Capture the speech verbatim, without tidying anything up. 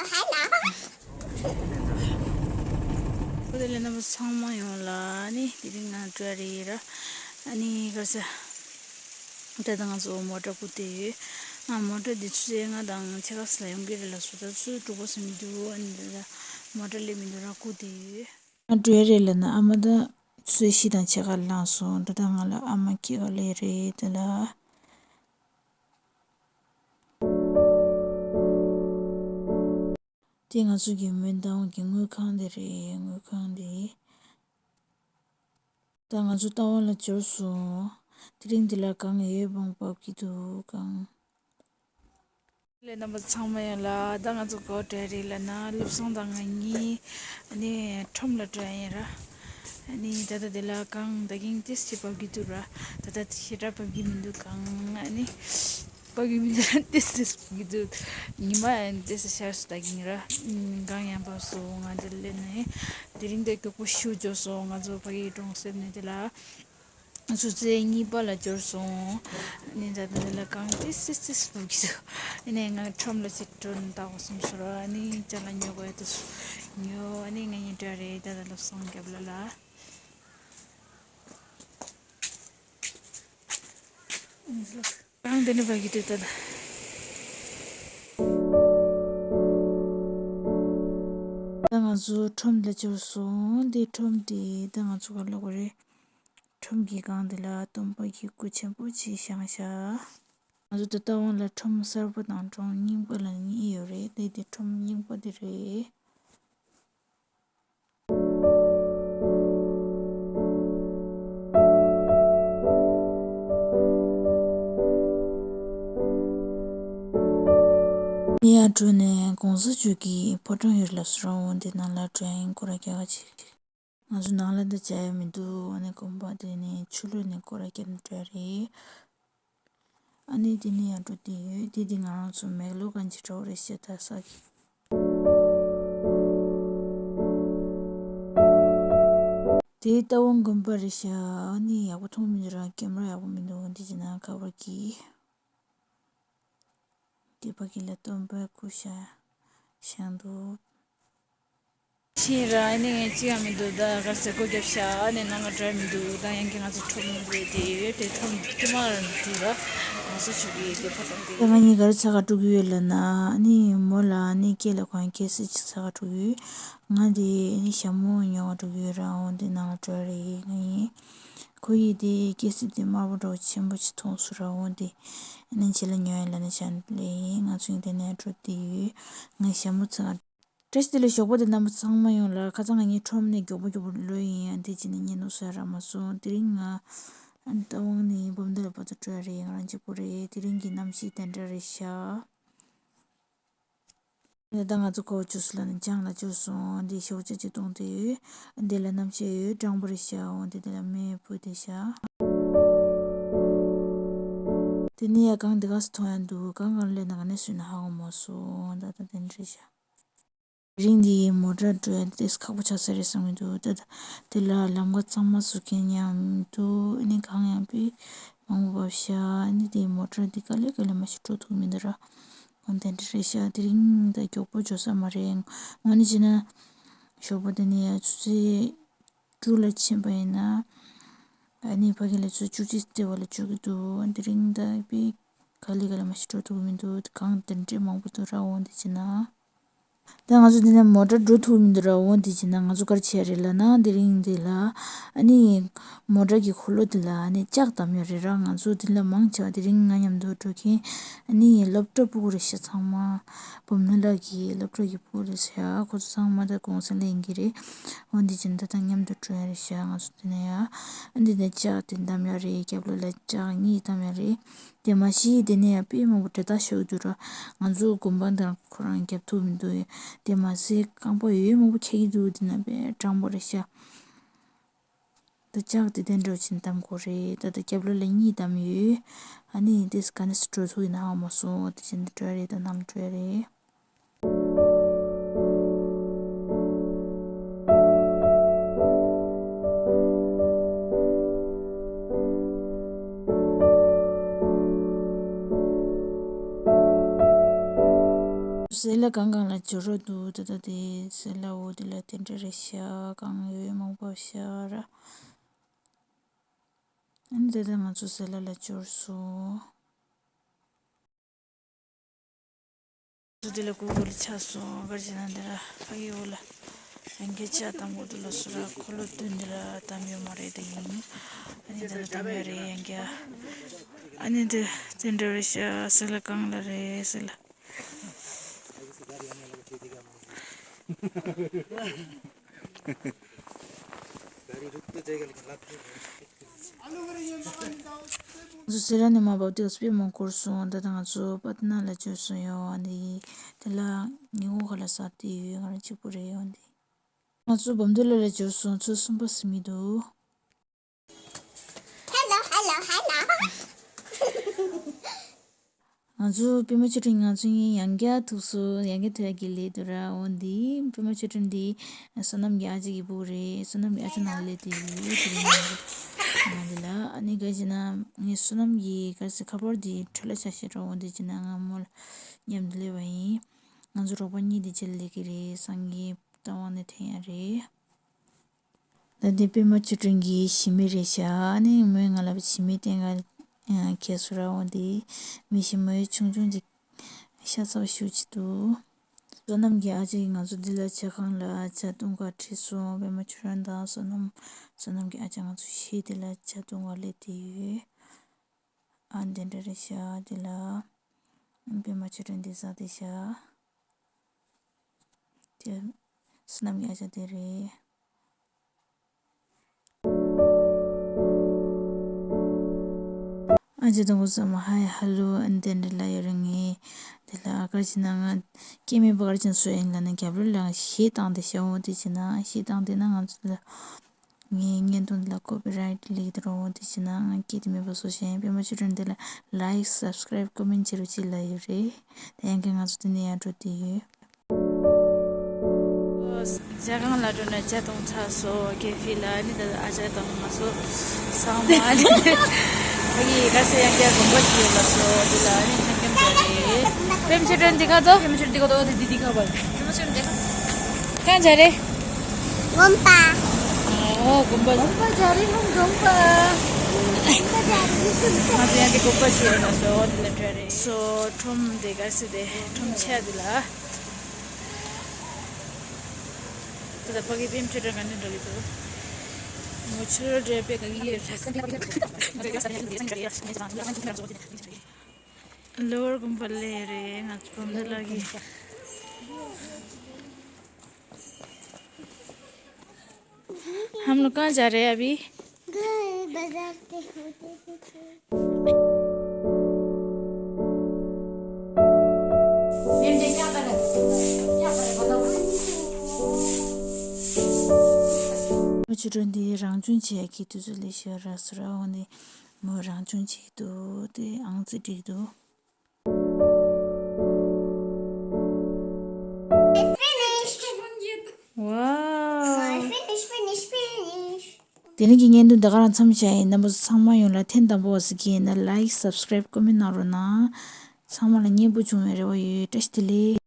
ཨོ་དེ་ལས་རྣམ་པ་ཚང་མ་ཡོང་ལ་ནི་དེ་རིང་ང་འགྲོ་རེད་ར། ཨ་ནི་གར་ས་ད་ལྟ་ང་ཚོ་མོ་ཊ་བསྐུར་བསྡད་ཡོད། ང་མོ་ཊ་འདི་ཆུ་ཚོད་ལྔ་དང་ཕྱེད་ཀ་ཙམ་ལ་ཡོང་གི་རེད་ལབ་སོང་། ད་ཆུ་ཚོད་དྲུག་པ་ཙམ་འདུག་ཨ་ནི་ད་ལྟ་མོ་ཊ་སླེབས་མི་འདུག་ར། བསྐུར་བསྡད་ཡོད། ང་འགྲོ་ཡ་རེད་ལབ་ན་ཨ་མ་ད་ཆུ་ཚོད་བཞི་དང་ཕྱེད་ཀ་ལ་ལངས་སོང་། ད་ལྟ་ང་ལ་ཨ་མ་སྐྱེལ་ག་སླེབས་རེད་དེ་ལ། དེ་ང་ཚོ་གི་མོན་རྟ་དབང་གི་དངུལ་ཁང་དེ་རེད། དངུལ་ཁང་དེ། ད་ང་ཚོ་རྟ་དབང་ལ་འབྱོར་སོང་། དེ་རིང་འདི་ལ་གང་ཡོད་མང་པོ་ཕབ་ཀྱི་འདུག་གང་། ལས་རྣམ་པ་ཚང་མ་ཡོང་ལ། ད་ང་ཚོ་ག་པར་འགྲོ་ཡ་རེད་ལབ་ན་བློ་བཟང་དང་ང་གཉིས་ཨ་ནི་ཁྲོམ་ལ་འགྲོ་ཡ་ཡིན་ར། ཨ་ནི་ད་ལྟ་འདི་ལ་གང་ད་གིན་ཏིས་ཅིག་ཕབ་ཀྱི་འདུག་ར། ད་ལྟ་ཞེ་དྲག་ཕབ་ཀྱི་མི་འདུག་གང་ཨ་ནི། ཕབ་ཀྱི་མི་འདུག་ཏིས་ཏིས་ཕབ་ཀྱི་འདུག་ཉི་མ་ཨ་ནི་ཏིས་ཏིས་ཤར་སོང་ད་གིན་ར། གང་ཡང་ཕབ་སོང་ང་འདི་ལས་ནས། དེ་རིང་འདི་མགྱོགས་པོ་ཞེ་པོ་འབྱོར་སོང་། ང་ཚོ་ཕ་གི་གྲོང་གསེབ་ནས་འདི་ལ། ཆུ་ཚོད་གཉིས་པ་ལ་འབྱོར་སོང་། ཨ་ནི་ད་ལྟ་འདི་ལ་གང་ཏིས་ཏིས་ཏིས་ཕབ་ཀྱི་འདུག་ཨ་ནི་ང་ཁྲོམ་ལ་ཅིག་འགྲོ་ནས་ལྟ་དགོས་བསམ་སོང་ར། ཨ་ནི་ཅ་ལག་ཉོ་དགོས་ཡ་དེ་ཚོ་ཉོ། ཨ་ནི་ང་གཉིས་འགྲོ་རེད། ད་ལྟ་བློ་བཟང་རྒྱབ་ལ་ལ། གང་དེ་ནས་ཕབ་ཀྱི་འདུག་ད་ལྟ། ད་ང་ཚོ་ཁྲོམ་ལ་འབྱོར་སོང་། འདི་ཁྲོམ་དེ་ད་ང་ཚོ་ག་ལ་གོ་རེད། ཁྲོམ་གྱི་སྒང་དེ་ལ་སྟོན་པ་གི་སྐུ་ཆེན་པོ་ཅིག་བཞེངས་ཤག་ང་ཚོ་ད་ལྟ་དབང་ལ་ཁྲོམ་གསར་པ་དང་ཁྲོམ་རྙིང་པ་ལ་གཉིས་ཡོད་རེད། དེ་དེ་ཁྲོམ་རྙིང་པ་དེ་རེད། ངས་ཡར་འགྲོ་ནས་གོང་ས་མཆོག་གི་ཕོ་བྲང་ཡོད་ལ་སུ་རང་འོང་དེ་ནང་ལ་འགྲོ་ཡིན། སྐོར་ར་རྒྱག་ག་ཅིག་ང་ཚོ་ནང་ལ་འདི་བྱ་ཡ་མི་འདུག་ཨ་ནི་དགོན་པ་དེ་ནི་ཆུ་ལོག་ནས་སྐོར་ར་རྒྱབ་ནས་འགྲོ་ཡ་རེད། ཨ་ནི་དེ་ནི་ཡར་འགྲོ་དེ་ཡོད། དེ་དེ་ང་རང་ཚོ་མེག་ལོ་གན་གྱི་འགྲོ་རེད་ཤག་ད་ས་གི། དེ་རྟ་དབང་དགོན་པ་རེད་ཤག་ཨ་ནི་ཡག་པོ་མཐོང་མི་འདུག་ར། ཀེམ་ར་ཡག་པོ་མི་འདུག་འདི་ཅི་ན་ཁ་བར་གྱི། དེ་ཕ་གི་ལ་སྟོན་པའི་སྐུ་ཤ་བཞེངས་འདུག་ཕྱིན་ར་ཨ་ནི་ངས་ཅི་ཡང་མི་འདུག་ད་གར་ཟེར་སྒོ་རྒྱབ་ཤག་ཨ་ནི་ནང་ང་འགྲོ་མི་འདུག་ད་ཡང་གི་ང་ཚོ་ཁྲོམ་རེད་དེ་ཡོད་དེ་ཁྲོམ་དཀྱིལ་མ་ར་འདུག་ར། གོང་ས་མཆོག་གི་དེ་ཕ་ཐོག་དེ། ད་ང་གཉིས་གར་ཚ་ག་འགྲོ་གི་ཡོད་ལབ་ན་ཨ་ནི་མོ་ལ་ཨ་ནི་སྐྱེས་ལ་ཁོང་སྐྱེས་སྲིད་ཅིག་ཚ་ག་འགྲོ་གི་ཡོད། ང་དེ་ཨ་ནི་ཞྭ་མོ་ཉོ་ག་འགྲོ་གི་ཡོད་ར། འོ་དེ་ནང་ལ་འགྲོ་རེད་ང་ཡིན། ཁོ་ཡིས་དེ་སྐྱེ་སྲིད་དེ་དམར་པོ་འདྲ་བོ་ཆེན་པོ་ཅིག་མཐོང་སོང་ར། འོ་དེ་ཨ་ནི་ཁྱེད་ལ་ཉོ་ཡ་ལབ་ན་བྱ་ལེ་ཡིན། ང་ཚོ་ཡིན་དེ་ནས་འགྲོ་དེ་ཡོད། ང་ཞྭ་མོ་ཚང་བཀྲ་ཤིས་བདེ་ལེགས་ཞོགས་པ་དེ་རྣམ་པ་ཚང་མ་ཡོང་ལ། ཁ་སང་ང་གཉིས་ཁྲོམ་ནས་མགྱོགས་པོ་མགྱོགས་པོ་ལོས་ཡིན་ཡང་དེ་ཅི་ནས་ཉན་ནོ་ཟེར་ར་མ་སོང་། དེ་རིང་ང་ཨ་ནི་རྟ་དབང་ནས་འབུམ་སྡེ་ལ་བར་དུ་འགྲོ་ཡ་རེད། ང་རང་གཅིག་པོ་རེད། དེ་རིང་གི་གནམ་གཤིས་དེ་འདྲ་རེད་ཤག་ད་ལྟ་ང་ཚོ་ག་པར་འབྱོར་སོང་ལབ་ན་ལྗང་ལ་འབྱོར་སོང་། འདི་ཞོགས་ཇ་ཅིག་བཏུང་དེ་ཡོད། འདི་ལ་གནམ་གཤིས་ཡོད། གྲང་པོ་རེད་ཤག་འོ་འདི་འདི་ལ་མེ་ཕུ་དེ་ཤག་དེ་ནས་ཡ་གང་འདི་ག་སུ་མཐོང་ཡ་འདུག་གང་གང་ལས་ན་ག་ནས་སུ་ན་ཧ་གོ་མ་སོང་། ད་ལྟ་དེ་འདྲ་རེད་ཤག་དེ་རིང་འདི་མོ་ཊ་འགྲོ་ཡ་ཏོག་ཙམ་ཁག་པོ་ཆགས་ས་རེད་བསམ་གྱི་འདུག་ད་ལྟ་དེ་ལ་ལམ་ཁ་གཙང་མ་བཟོ་མཁན་ཡང་མི་འདུག་ཨ་ནི་གང་ཡང་དཔེ་མང་པོ་བབས་ཤག་ཨ་ནི་དེ་མོ་ཊ་འདི་ག་ལེ་ག་ལེ་མ་ཤི་འགྲོ་ཐུབ་མི་འདུག་ར། འོ་དེ་འདྲ་རེད་ཤག་དེ་རིང་ད་མགྱོགས་པོ་འབྱོར་ས་མ་རེད། དངོས་གནས་བྱས་ན་ཞོགས་པ་དེ་ནས་ཡ་ཆུ་ཚོད་དྲུག་ལ་ཕྱིན་པ་ཡིན་ན་ཨ་ནི་ཕ་གི་ལ་ཆུ་ཚོད་བཅུ་གཅིག་ཙམ་བ་ལ་འབྱོར་གྱི་འདུག་དེ་རིང་ད་དཔེ་ག་ལེ་ག་ལེ་མ་ཤི་འགྲོ་ཐུབ་མི་འདུག་གང་དེ་འདྲས་མང་པོ་འདུག་ར། འོ་དེ་བྱས་ན། ད་ང་ཚོ་འདི་ནས་མོ་ཊ་འགྲོ་ཐུབ་མི་འདུག་ར། འོ་འདི་བྱས་ན་ང་ཚོ་ག་རེ་བྱས་རེད་ལབ་ན་དེ་རིང་འདི་ལ་ཨ་ནི་མོ་ཊ་གི་འཁོར་ལོ་འདི་ལ་ཨ་ནི་ལྕགས་བསྡམས་ཡོད་རེད་ར། ང་ཚོ་འདི་ལ་མང་ཆེ་བ་དེ་རིང་ང་མཉམ་དུ་འགྲོ་མཁན་ཨ་ནི་སློབ་གྲྭ་ཕྲུ་གུ་རེད་ཤག་ཚང་མ་བུ་མོ་ལགས་ཀྱི་སློབ་གྲྭ་གི་ཕྲུ་གུ་རེད་ཤག་ཁོ་ཚོ་ཚང་མ་ད་གུང་སེང་ལ་ཡིན་གྱི་རེད། འོ་འདི་བྱས་ན་ད་ལྟ་མཉམ་དུ་འགྲོ་ཡ་རེད་ཤག་ང་ཚོ་འདི་ནས་ཡ་ཨ་འདི་ནས་ལྕགས་དེ་བསྡམས་ཡ་རེད། རྒྱབ་ལོགས་ལ་ལྕགས་གཉིས་བསྡམས་ཡ་རེད། དེ་མ་གཞི་དེ་ནས་ཡང་དཔེ་མང་པོ་འདྲེ་ཐག་ཤོར་འདུག་ར། ང་ཚོ་དགོན་པ་འདིར་ཁོ་རང་རྒྱབ་ཐུབ་མི་འདུག་དེ་མ་ཟད་རྐང་པ་ཡོད་མང་པོ་འཁྱེར་གྱི་འདུག་དེ་ན་དཔེ་གྲང་པོ་རེད་ཤག་ད་ལྕགས་དེ་དེ་འདྲ་བྱིན་བསྡམ་དགོས་རེད། ད་ལྟ་རྒྱབ་ལོགས་ལ་གཉིས་བསྡམས་ཡོད། ཨ་ནི་དེ་ག་ནས་འགྲོ་ཐུབ་ཡིན་ན་ཧ་མ་སོང་། དེ་བྱིན་འགྲོ་ཡ་རེད། ད་ནམ་འགྲོ་ཡ་རེད། ཟེར་ ད་གང་གང་ལ་འབྱོར་རོགས་འདུག་ད་ད་དེ་ཟེར་ལ་འོ་དེ་ལ་དེ་འདྲ་རེད་ཤག་གང་ཡོད་མང་པོ་ཤག་ར། ཨ་ནི་ད་ད་ང་ཚོ་ཟེར་ལ་ལ་འབྱོར་སོང་། ཚོ་དེ་ལ་གུ་གུ་ལ་ཆགས་སོང་། གར་བྱེད་ན་འདི་ལ་ཕ་གི་འོ་ལ་ཡང་བསྐྱར་ཆགས་དང་པོ་དུ་ལ་སུ་ར་འཁོར་ལོ་བསྟུན་འདི་ལ་གཏམ་ཡོད་མ་རེད་དེ་ཡིན། ཨ་ནི་འདི་ལ་གཏམ་ཡོད་རེད་ཡང་བསྐྱར། ཨ་ནི་འདི་དེ་འདྲ་རེད་ཤག་ཟེར་ལ་གང་ལ་རེད་ཟེར་ལ། ང་ཚོ་སེ་ར་ནས་མར་བབས་དུས་དཔེ་མང་པོ་འཁོར་སོང་། ད་ལྟ་ང་ཚོ་པ་ཏི་ན་ལ་འབྱོར་སོང་ཡོད། འོ་འདི་དེ་ལ་ཉི་འོང་ཁ་ལག་ཟ་དེ་ཡོད། ང་རང་གཅིག་པུ་རེད་ཡོད་འདི། ང་ཚོ་བམ་དུ་ལ་ལ་འབྱོར་སོང་། ཚོ་གསུམ་པ་ཟིན་མི་འདུག Hello, hello, hello. ང་ཚོ་པད་མ་ཆོས་སྒྲོན་ང་ཚོ་གཉིས་ཡང་བསྐྱར་ཐུག་སོང་། ཡང་བསྐྱར་ཐུག་ཡག་གི་སླེབས་འདུག་ར། འོ་འདི་པད་མ་ཆོས་སྒྲོན་འདི་བསོད་ནམས་ཀྱི་ཨ་ཅག་གི་བུ་རེད། བསོད་ནམས་ཀྱི་ཨ་ཅག་ནང་སླེབས་དེ་ཡོད་དེ་རེད། ང་འདི་ལ་ཨ་ནི་ག་ཅི་ན་ངས་བསོད་ནམས་ཀྱི་ག་ཟེ་ཁ་པར་འདི་འཕྲོ་ལ་ཆ་ཤེས་ར། འོ་འདི་ཅི་ན་ང་མོ་ལ་མཉམ་དུ་སླེབས་པ་ཡིན། ང་ཚོ་རོགས་པ་གཉིས་འདི་ཅི་ལ་སླེབས་ཀྱི་རེད། སངས་རྒྱས་བཏང་བ་ནས་འཐེན་ཡ་རེད། ད་འདི་པད་མ་ཆོས་སྒྲོན་གྱི་ཞི་མི་རེད་ཤག་ཨ་ནི་མོས་ང་ལ་ཞི་མི་སྟེང་ག་ཁྱེར་སོང་ར། འོ་འདི་མི་ཞི་མོ་ཆུང་ཆུང་ཅིག་ཤ་ཚ་བ་ཞུ་ཅི་འདུག་བསོད་ནམས་ཀྱི་ཨ་ཅག་གིས་ང་ཚོ་འདི་ལ་ཇ་ཁང་ལ་ཇ་བཏུང་ག་ཁྲིད་སོང་། པད་མ་ཆོས་སྒྲོན་དང་བསོད་ནམས་བསོད་ནམས་ཀྱི་ཨ་ཅག་ང་ཚོ་བཞི་དེ་ལ་ཇ་བཏུང་ག་སླེབས་དེ་ཡོད། ཨ་འདི་འདྲ་རེད་ཤག་འདི་ལ་པད་མ་ཆོས་སྒྲོན་འདི་ཟ་དེ་ཤག་དེ་བསོད་ནམས་ཀྱི་ཨ་ཅག་དེ་རེད། ཨ་ཅེ་དང་པོ་ཙམ་ཧའི་ཧ་ལོ་ཨན་དེ་འདྲ་ལ་ཡོད་རེད། ངས་དེ་ལ་ཨ་ཀར་བྱས་ན་ང་སྐད་མེད་པ་གར་ཅན་སུ་ཡིན་ལ་ན་རྒྱབ་ལོ་ལ་ཞེས་བཏང་དེ་ཤ་འོ་དེ་བྱས་ན་ཞེས་བཏང་དེ་ན་ང་ཚོ་ལ་ངའི་བརྙན་ཐུང་འདི་ལ་ཀོ་པི་རའེ་ཊི་ལེགས་དེ་རོ་འོ་དེ་བྱས་ན་ང་སྐད་དེ་མེད་པ་བཟོ་ཞེས་པད་མ་ཆོས་སྒྲོན་འདི་ལ་ལའིཀ་སབ་སི་ཀ་རའིབ་ཀོ་མེན་ཊི་བྱེད་རོགས་བྱེད་ལ་ཡོད་རེད། དེ་ཡང་གི་ང་ཚོ་དེ་ནས་ཡར་འགྲོ་དེ་ཡོད། ཇ་ཁང་ལ་འགྲོ་ན་ཇ་འཐུང་ཚར་སོང་། ཀེ་ཧྥེ་ལ་ནི་ད་ཨ་ཅག་དང་ང་ཚོ་ཚང་མ་ནི་ཕ་གི་ག་ས་ཡང་བསྐྱར་དགོངས་པ་ཞུས་ལ་སོ་དེ་ལ་ནི་ཆང་འཁྱམ་རྒྱག་རེད། པད་མ་ཆོས་སྒྲོན་འདི་ག་དོ། པད་མ་ཆོས་སྒྲོན་འདི་ག་དོ། དེ་འདི་འདི་ག་བ། པད་མ་ཆོས་སྒྲོན་འདི་ག་གང་ཇ་རེད། དགོངས་པ། ཨོ་དགོངས་པ། དགོངས་པ་ཇ་རེད་ཧོམ་དགོངས་པ། དགོངས་པ་ཇ་རེད་ཧོམ་དགོངས་པ། ང་ཚོ་ཡང་གི་དགོངས་པ་ཞུས་ལ་སོ་དེ་ལ་འདྲ་རེད། སོ་ཁྲོམ་དེ་ག་ས་དེ་ཁྲོམ་ཆེ་དེ་ལ། དེ་ལ་ཕ་གི་པད་མ་ཆོས་སྒྲོན་ག་ནས་འགྲོ་གི་འདུག་ངོ་ཆུ་རོ་འདྲེ་པད་ག་གི་ཡོད་རེད། ལོ་བར་དགོན་པ་ལས་རེད་ང་ཚོ་བུམ་དུ་ལ་གི། हम लोग कहाँ जा रहे हैं अभी? घर, बाजार से होते हुए। ཆུ་སྒྲོན་འདི་རང་བྱུང་བྱས་ཀྱི་དུས་ཚོད་ལས་ཤོར་ར་སོ་ར་འོང་ནས་མོ་རང་བྱུང་བྱས་འདུག་དེ་ཨང་རྩིས་བསྒྲིགས་འདུག Wow. Finish, finish, finish. དེ་རིང་གི་བརྙན་ཐུང་འདི་ག་རང་མཚམས་བཞག་ཡིན། རྣམ་པ་ཚོ་ཚང་མ་ཡོང་ལ་ཐེངས་དང་པོ་བ་ཟིག་གི་ཡིན་ན་ལའིཀ་སབ་སི་ཀ་རའིབ་ཀོ་མེན་ཊི་གནང་རོགས་གནང་། ཚང་མ་ལ་སྙན་པོ་བྱུང་བའི་རེ་བ་ཡོད། བཀྲ་ཤིས་བདེ་ལེགས།